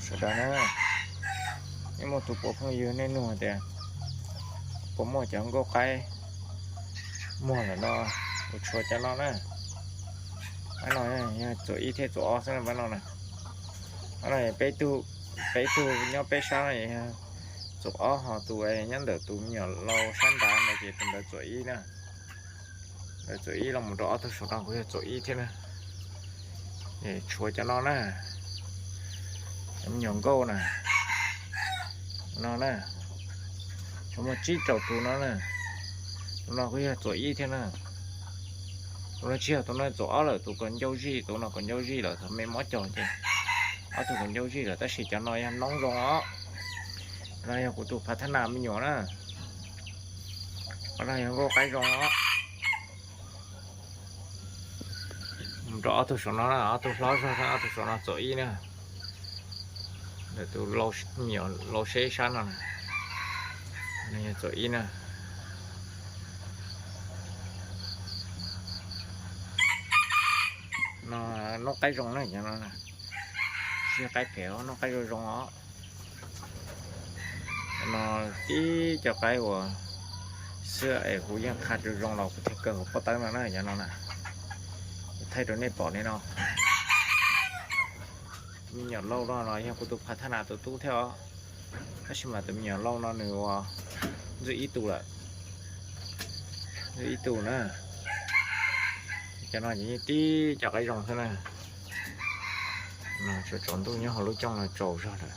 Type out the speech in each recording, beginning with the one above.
Sawv daws na, nej muaj tus puas phooj ywg nej nug tias puas muaj cov nkauj qaib muag lawm no, kuv tshuav cov no na. Pab no yog txuam ib thiab txuam ob xwb na pab no na. Pab no peb tug, peb tug nyob peb sab no yog txuam ob, ho tus nyob ntawm tus me nyuam lau sab nrad ntawd ces tus ntawd txuam ib na. Ntawd txuam ib los mus rau ob tug saum no kuj yog txuam ib thiab na. Tshuav cov no na, cov me nyuam nkauj na, no na, tshuav muaj tsib rau tus no na. Tus no kuj yog txuam ib thiab na. Tus no tsis yog, tus no txuam ob lawm, tus kom ncauj zij, tus no kom ncauj zij lawm thaum me mob cog ces ob tug kom ncauj zij lawm, tab sis cov no yog noob zoo os. No yog kuv tus phav thab nas me nyuam na. Qhov no yog nkauj qaib zoo os. Mus rau ob tug saum no na, ob tug hlob zog, ob tug saum no txuam ib na. Ntawm tus me nyuam lau seb sab no, no yog txuam ib na. No noob qaib zoo na, tsis yog qaib phem, noob qaib zoo zoo os. No tib cov qaib uas xwb es kuv yeej qha zoo zoo los kuv thiaj kaw hauv pob tawb no na, cov no na. Kuv thaij rau nej pom li no. Me nyuam lau no los yog kuv tus phav thab nas tus tub thiab os. Tab sis mas tus me nyuam lau no nws ua ntxwj ib tug lawm, ntxwj ib tug na. Cov no ces yeej tib cov qaib zoo xwb na. Tsaus ntuj nyob hauv lub cooj no tsaus zog lawm.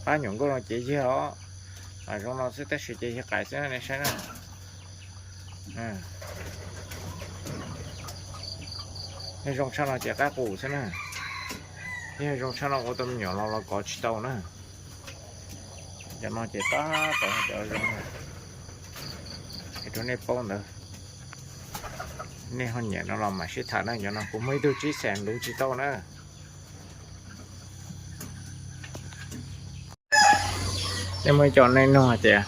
Pab nyuam nkauj no ces yog os, zoo no xwb tab sis ces yog qais xwb nej saib na. Yog zoo tshaj no ces qaib qus xwb na. Yog zoo tshaj no ua tau me nyuam los los kov tsis tau na. Cov no ces tab tom cov zoo, es rau nej paub ntawd. Nej ho nyiam no los mam sib tham na, cov no kuv muaj ib tug tsib xees luv tsis tau na. Nej muaj ib co nej nug hais tias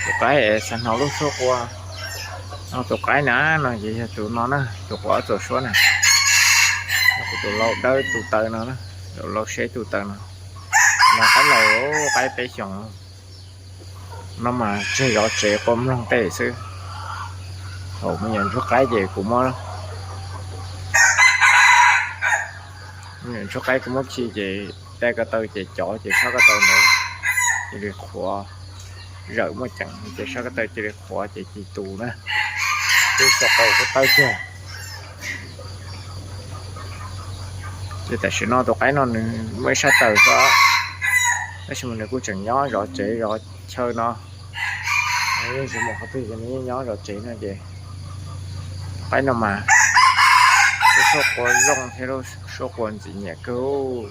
tus qaib es xav hnov lub suab qua no, tus qaib na no ces yog tus no na, tus quav txaus suab na. Kuv tus lau dawb tus taw no, tus lau seb tus taw no, no qaib laus, qaib peb xyoos no mas tseg zov tsev qua mloog tej xwb. Thaum me nyuam ntsuag qaib ces kuv muab, me nyuam ntsuag qaib kuv muab khi ces tej ko taw ces cov ces sab ko taw ntawd cia li qhuav, zawm muaj ceem ces sab ko taw cia li qhuav ces ci tus na, twb xav tau ko taw kiag. Ces tam sim no tus qaib no nws muaj ib sab taw xwb, tab sis mas nws kuj tseem nyob zov tsev zov chaw no, yeej tsis mus qhov twg ces nws yeej nyob zov tsev no ces qaib no mas lub suab qua zoo thiab lub suab qua ntxim nyiam kawg.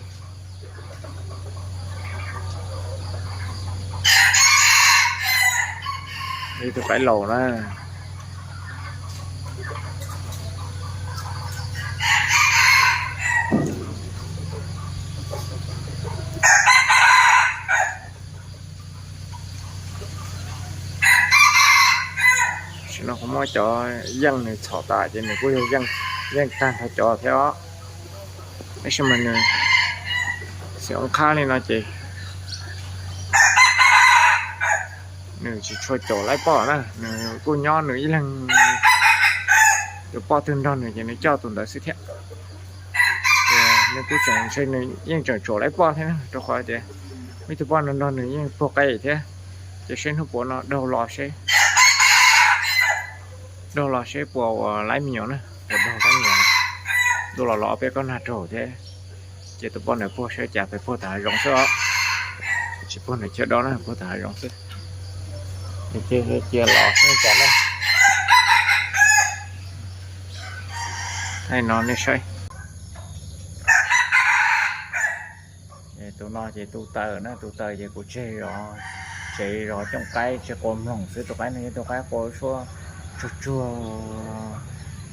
Ib tug qaib laus na. Tam sim no kuv muab cov yeej nws txhom tas ces nws kuj yog yeej tag nrho cov thiab os. Tab sis mas nws xim oo qhab li no ces nws tsis tshua caum laib poj na, nws kuj nyob nws ib leeg, tus poj twg nrog nws ces nws coj tus ntawd xwb thiab. Nws kuj tseem ntshe nws yeej tseem tsuam laib poj thiab na, rau qhov tias muaj ib tug poj nrog nws yeej puag qe thiab. Ces seb hnub puav no daug los seb, daug los seb puas ua laib me nyuam na, puas daug laib me nyuam. Ntuj los los peb kob nag raug thiab. Ces tus poj ntawd puag seb cas pes puag tom hav zoov xwb os. Tsis puag ntawm chaw dob na, puag tom hav zoov xwb. Cia los xwb cas na. Thaij no nej saib. Tus no ces tus taws na, tus taws ces kuv tseg zov tsev zov cooj qaib tseg qua mloog xwb. Tus qaib no yog tus qaib qua suab tsuag tsuag,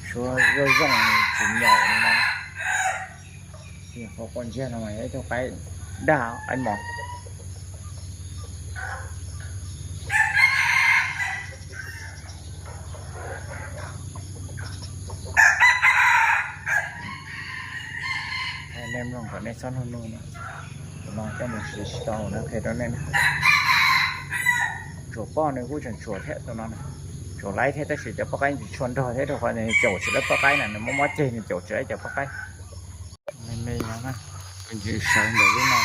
suab zoo zoo tsis nyaum li no. Qua ntsiag no mas yog ib tug qaib daj qaib mos. Nej mloog kom nej txhob nug nug no, tus no coj mus siv tsis tau no, qhia rau nej na. Tsuas poj nws kuj tseem tsuas thiab tus no, tsuas laib thiab tab sis cov poj qaib ntsis tshua nrog thiab rau qhov nws caum tsis laib poj qaib na, nws mob mob ceg nws caum tsis laib cov poj qaib. Me me no na, tus ntsis sawv ntawm lub no,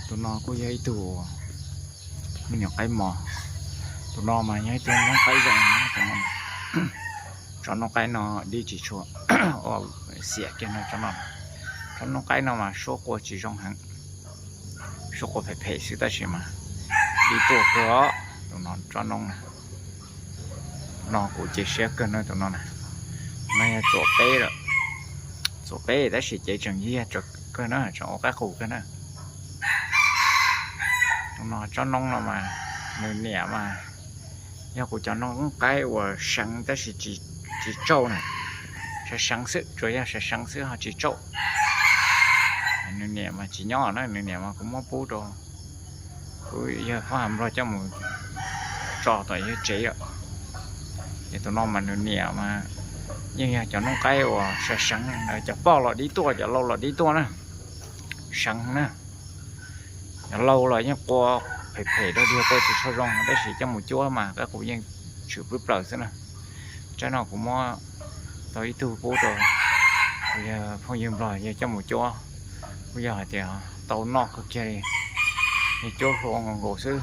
tus no kuj yog ib tug me nyuam qaib mos, tus no mas yog ib tug noob qaib zoo, tso noob qaib no dib tsis tshua, xiam kiag no tso no. Tso noob qaib no mas suab qua tsis zoo heev, suab qua phem phem xwb tab sis mas dib tuaj kawg os. Tus no tso noob na, no kuv cia siab kawg na tus no na. No yog txuam peb lawm, txuam peb tab sis cev tseem yiag kawg na, tseem ua qaib qus kawg na. Tus no tsob noob no mas nws niam mas yog kuv cov noob qaib uas seev tab sis tsis tsauj na, seev seev xwb, tsuas yog seev seev xwb ho tsis tsauj. Nws niam mas tsis nyob na, nws niam mas kuv muab pub rau kuv yawg Hab Nplog coj mus tso tom yawg tsev lawm. Ces tus no mas nws niam mas yeej yog cov noob qaib uas seev seev, cov poj los dib tuaj, cov lau los dib tuaj na, seev na. Cov lau los yeej qua phem phem rau diag, qua tsis tshua zoo tab sis coj mus cuab mas qaib qus yeej tshwm plawg plaws xwb na. Tsaib no kuv muab tau ib tug pub rau kuv yawg phooj ywg Nplog, yawg coj mus cuab, kuj yog hais tias tau noj kawg kiag li. Yawg cuab hlua nkaus nkaus xwb,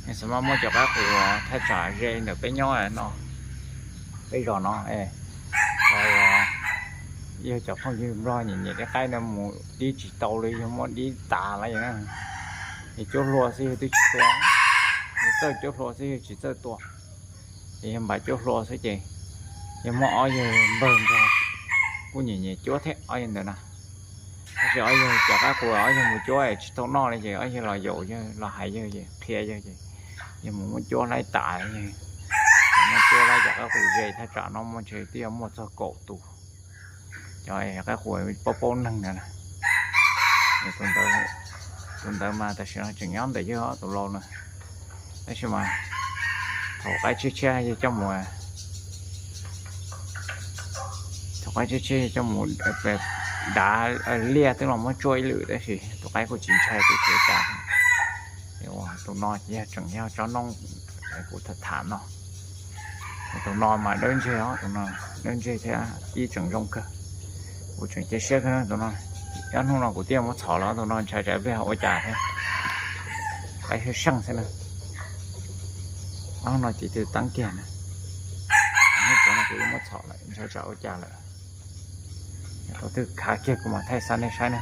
yawg xav mas muab cov qaib qus thaj tsam ze ntawm peb nyob no, peb zos no, yawg cov phooj ywg Nplog nyiam nyiam tej qaib no mus dib tsis tau li, yawg muab dib tas lawm na. Yawg cuab hlua xwb yawg twb tsis tua, yawg txawj cuab hlua xwb yawg tsis txawj tua. Ces yawg npaj cuab hlua xwb ces yawg muab ob yawg npawg Nplog kuj nyiam nyiam cuab thiab ob yawg ntawd na. Tab sis ob yawg cov qaib qus ob yawg mus cuab tsis tau noj li ces ob yawg los yaum yawg, los hais yawg, qhia yawg ces yawg mus muab cuab laib tas, yawg muab cuab laib cov qaib qus ze thaj tsam no muaj ntshe twb yuav muaj txog kaum tus. Cov qaib qus paub paub neeg ntawd na. Tus ntawd mas tam sim no tseem nyob ntawm yawg tus lau na. Tab sis mas thaum qaib tshiab tshiab yawg coj mus, thaum qaib tshiab tshiab yawg coj mus dav liaj twb los muab tsuaj ib lwm tab sis tus qaib kuj tsis ntshai kuj tsis ua cas. Tus no yog tseem yog tsob noob kuv tham tham no. Tus no mas dawb ntseg os, tus no dawb ntseg thiab ib tseem zoo kawg. Kuv tseem cia siab kawg tus no. Ob hnub no kuv thiaj muab txhom los tus no ntshai tsam pliag ua cas thiab. Qaib seej seej xwb na. Ob hnub no ces twb teeb kiag na. Hnub puav no kuv yuav muab txhom lawm ntshai tsam ua cas lawm. Thaum twg khav kiag kuv mam thaij xa nej saib na.